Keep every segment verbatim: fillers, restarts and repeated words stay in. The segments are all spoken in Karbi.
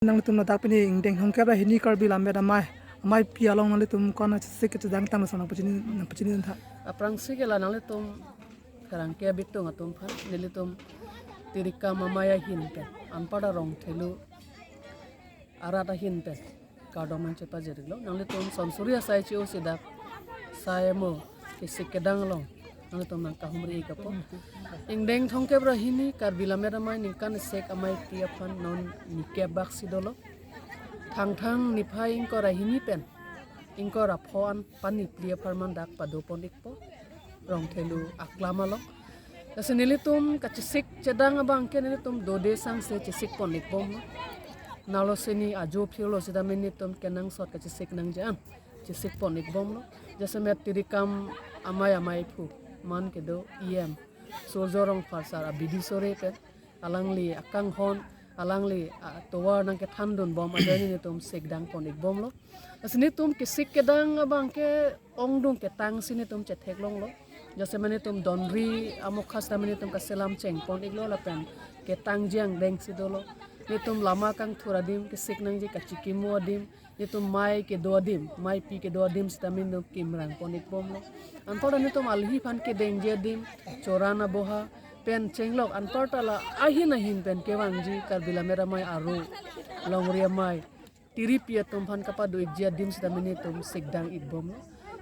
Nanglitum ladak pini ingdeng thomkep ra hini Karbi Lammet Amei, ameipi along nanglitum ko-an kachesik kachedang tang lason nangpachini, nangpachini tha. Aphrangsi ke la nanglitum pherangke abitung atum aphan, nelitum Tirikam amei ahin pen, anparta Rongthelu arat ahin pen kardom nangchepajir-iklo. Nanglitum son suri asai che-osi dak sai amo kesik kedang along nanglitum nangkahumri-ik apot. Ingdeng thomkep ra hini Karbi Lammet Amei ningkan isek ameipi aphan non nikep bak si dolo. Thangthang niphai ingkoi ra hini pen ingkoi ra pho an pini phli apharman dak padopon-ikpo Rongthelu aklam along. Lasi nelitum kachesik chedang abang ke nelitum dode sangse chesikpon-ikbomlo. Nalo seni ajo phirlo sitame nelitum kenangsot kachesik nangji an chesikpon-ikbomlo. Jasemet Tirikam amei ameiphu man kedo E M Surjo Rongphar sir abidi sore pen alangli akanghon, alangli atovar nangkethandunbom ajoine nelitum sikdangpon-ikbomlo. Lasi nelitum kesik kedang abang ke ongdung ketang si nelitum chetheklonglo. Jasemet nelitum donri amokha sitame nelitum kaselam chengpon-iklo lapen ketangji angdeng si dolo. Nelitum lama kangthur adim, kesik nangji kachikimo adim, nelitum mei kedo adim, meipi kedo adim sitame nelitum kimrangpon-ikbomlo. Anparta nelitum alhi aphan kedengji adim, choran aboha pen chenglok anparta la ahin ahin pen kevangji Karbi Lammet Amei aro longri amei tiripi atum aphan kapado-ikji adim sitame nelitum sikdang-ikbomlo.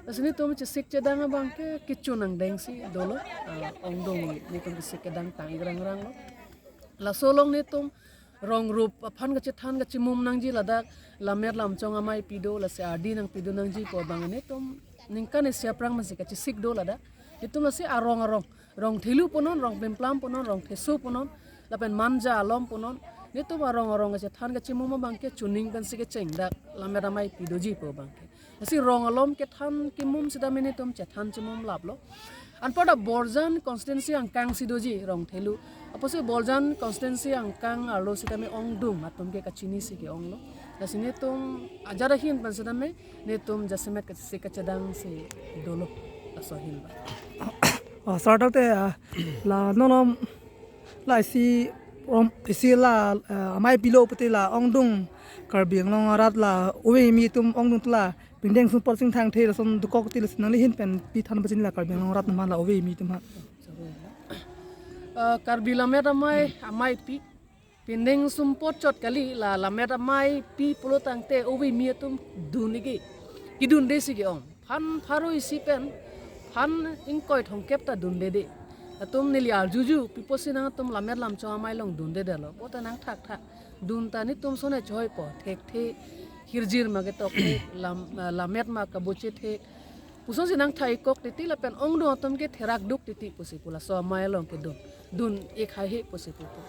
Lasi nelitum chesik chedang abang ke kechun angdeng si dolo, ah, ongdung nelitum kesik kedang tang-ik rangranglo. Laso along nelitum rong rup aphan kachethan kachimum nangji ladak Lammet Lamchong ameipi do, lasi ardi nangpidun nangji pu abang nelitum ningkan isi aphrang masi kachesik do ladak. Nelitum lasi arong arong, Rongthelu punon, Rongplimplam punon, Rongtheso punon, lapen Manja alom punon, nelitum arong arong kachethan kachimum abang ke chuning pensi kecheng dak Lammet Ameipi doji pu abang ke. Lasi rong alom kethan kimum sitame nelitum chethan chimum laplo. Anparta Borjan constituency angkang si doji Rongthelu. Apotsi Borjan constituency angkang arlo sitame ongdung atum ke kachini si ke-onglo. Lasi nelitum ajat ahin pen sitame nelitum jasemet kachesik kachedang si dolo. Laso ahin ba. Oh, sir, dak te, ah, la non non la isi rom isi la, ah, ameipi lo pute la ongdung Karbi Anglong arat la ove kimi atum ongdung la pindeng sumpot singthang the lason dokok te, lasi nangli ahin pen pi than pachini la Karbi Anglong arat atum aphan la ove kimi atum aphan. Ah, Karbi Lammet Amei, ameipi pindeng sumpot chot kali, la Lammet Ameipi pulo tangte ove kimi atum dun-ik ke, kidunde si ke-ong. Phan pharo isi pen phan ingkoi thomkep ta dundede. Latum neli arjuju, pi apotsi nangtum Lammet Lamchong amei along dundedetlo. Bo ta nangthakthak. Dun ta nelitum sone choipo, thekthe, hirjir ma ketok thek, lam, ah, lammet ma kaboche thek. Pusonsi nangthai-ikkok titi lapen ongdung atum ke therak duk titi pusi pu laso amei along kedun, dun-ik haihe pusi pu pu.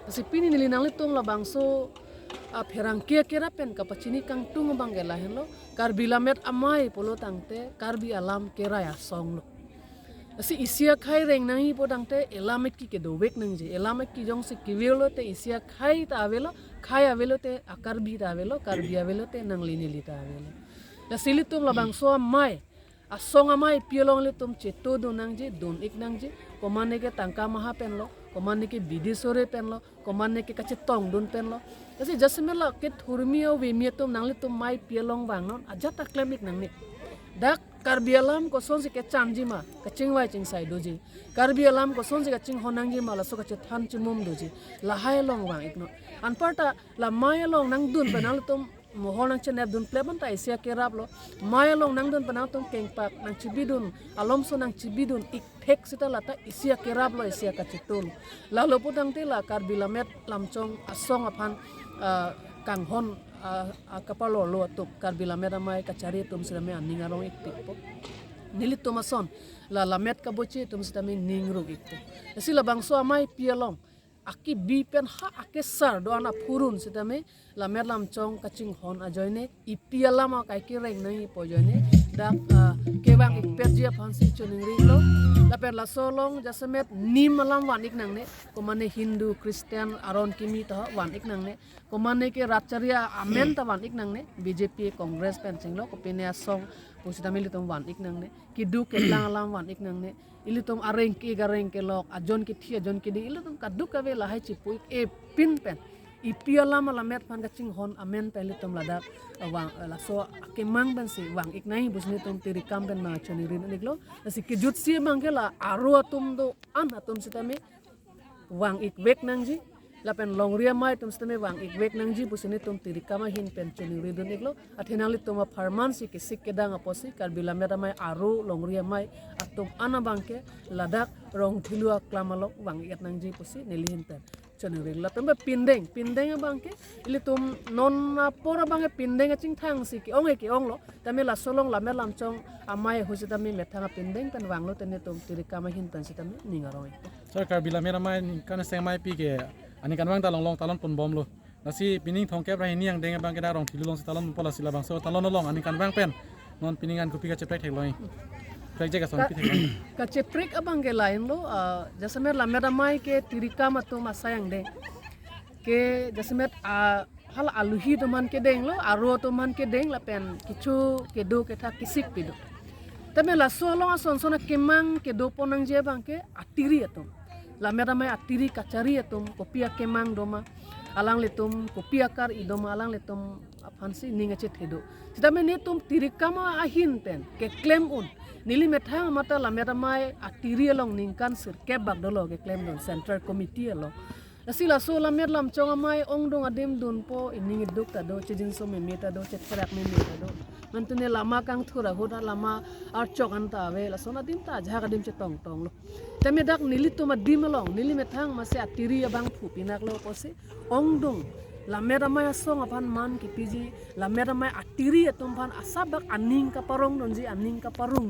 Lasi pini neli nanglitum labangso, ah, pherangke kerap pen kapachini kangtung abang ke lahenlo, Karbi Lammet Amei pulo tangte Karbi alam kerai asong lo. Lasi isi akhei reng nangji pu tangte elam eki kedovek nangji, elam eki jongsi kevirlo te isi akhei ta avelo, khei avelo te a-Karbi ta avelo, Karbi avelo te nangli neli ta avelo. Lasi ilitum labangso amei, asong ameipi along ilitum chetodun nangji, dun-ik nangji, komane ke tangka maha penlo, komane ke bidi sore penlo, komane ke kachetongdun penlo. Lasi jasemet la kethurmi ove kimi atum nanglitum ameipi along vangnon, ajat ta klem-ik nangne. Dak Karbi alam kosonsi kechanji ma, kachingvai chingsai doji. Karbi alam kosonsi kachinghon nangji ma, laso kachethan chimum doji. Lahai along vang-iknon. Anparta la amei along nangdun pen nanglitum mohor nangchenepdun plep anta isi akerap lo. Amei along nangdun pen nangtum kengpak nangchibidun, alomso nangchibidun-ik thek seta la ta isi akerap lo, isi akacheto lo. Lalo pu tangte la Karbi Lammet Lamchong asong aphan, ah, kanghon, ah, ah, kapalorlo atum, Karbi Lammet Amei kachari atum sitame aning arong-ikpikpo. Nelitum ason la lammet kaboche atum sitame ning rung-ikpo. Lasi labangso ameipi along akibi pen ha akesar do-an aphurun sitame Lammet Lamchong kachinghon ajoine, ipi alam akai kereng nangji pu ajoine dak, ah, kevang-ikpetji aphansi choningri-iklo. Lapen laso along jasemet nim alam van-ik nangne, komane Hindu, Christian, aron kimi ta van-ik nangne, komane ke rat chari amen ta van-ik nangne, B J P, Congress pen chenglo, kopine asong pusitame ilitum van-ik nangne, keduk ketlang alam van-ik nangne, ilitum areng ke-ik areng kelok, ajon kethi ajon keding, ilitum kadokave lahai chipu-ik epin pen Ipi alam alamet aphan kachinghon amen pen ilitum ladak, eh, vang, eh, laso akemang pensi vang-ik nangji pusi nelitum tirikam pen ma choningri dun-iklo. Lasi kejutsi abangke la aro atum do-an atum sitame vang-ik vek nangji, lapen longri amei atum sitame vang-ik vek nangji pusi nelitum tirikam ahin pen choningri dun-iklo. Athe nanglitum apharman si kesik kedang apotsi Karbi Lammet Amei aro longri amei atum an abangke ladak Rongthelu aklam along vang-ik nangji pusi neli ahin pen choningri. Lapen pindeng, pindeng abangke ilitum non apor abangke pindeng achingthang si ke-ong ke-onglo. Tame laso along Lammet Lamchong Amei ahut sitame methang apindeng pen vanglo, te nelitum tirikam ahin pen sitame ning arong-ik. Sir, Karbi Lammet Amei ningkan seng amei pi ke aningkanvang ta longlong talon ponbomlo. Lasi pining thomkep ra hini angdeng abangke dak Rongthelu alongsi talon ponpo, lasi labangso talon along aningkanvang pen non pining an kopi kacheprek theklong? Prek je kason Ka-, pi theklong? Kacheprek abangke lahenlo, ah, jasemet Lammet Amei ke tirikam atum asai angdeng. Ke jasemet, ah, hala aluhi atum aphan kedenglo, aro atum aphan kedeng lapen kecho kedo kethak kesik pi do. Tame laso along asonson akemang kedo pon nangji abangke atiri atum. Lammet Amei atiri kachari atum kopi akemang doma, alanglitum kopi akar-i doma, alanglitum aphansi ning achethe do. Sitame nelitum tirikam ahin pen keklem un. Neli methang mate Lammet Amei atiri along ningkan sirkep bak dolo keklem dun Central Committee along. Lasi laso Lammet Lamchong Amei ongdung adim dunpo, ining iduk ta do, chejinso meme ta do, chetherak meme ta do. Mantune lama kangthur ahut lama archok anta ave, lason adim ta ajahak adim chetongtonglo. Tame dak nelitum adim along, neli methang masi atiri abang phu pinaklo pusi ongdung Lammet Amei asong aphan man kipiji, Lammet Amei atiri atum aphan asap bak aning kaparong dunji, aning kaparong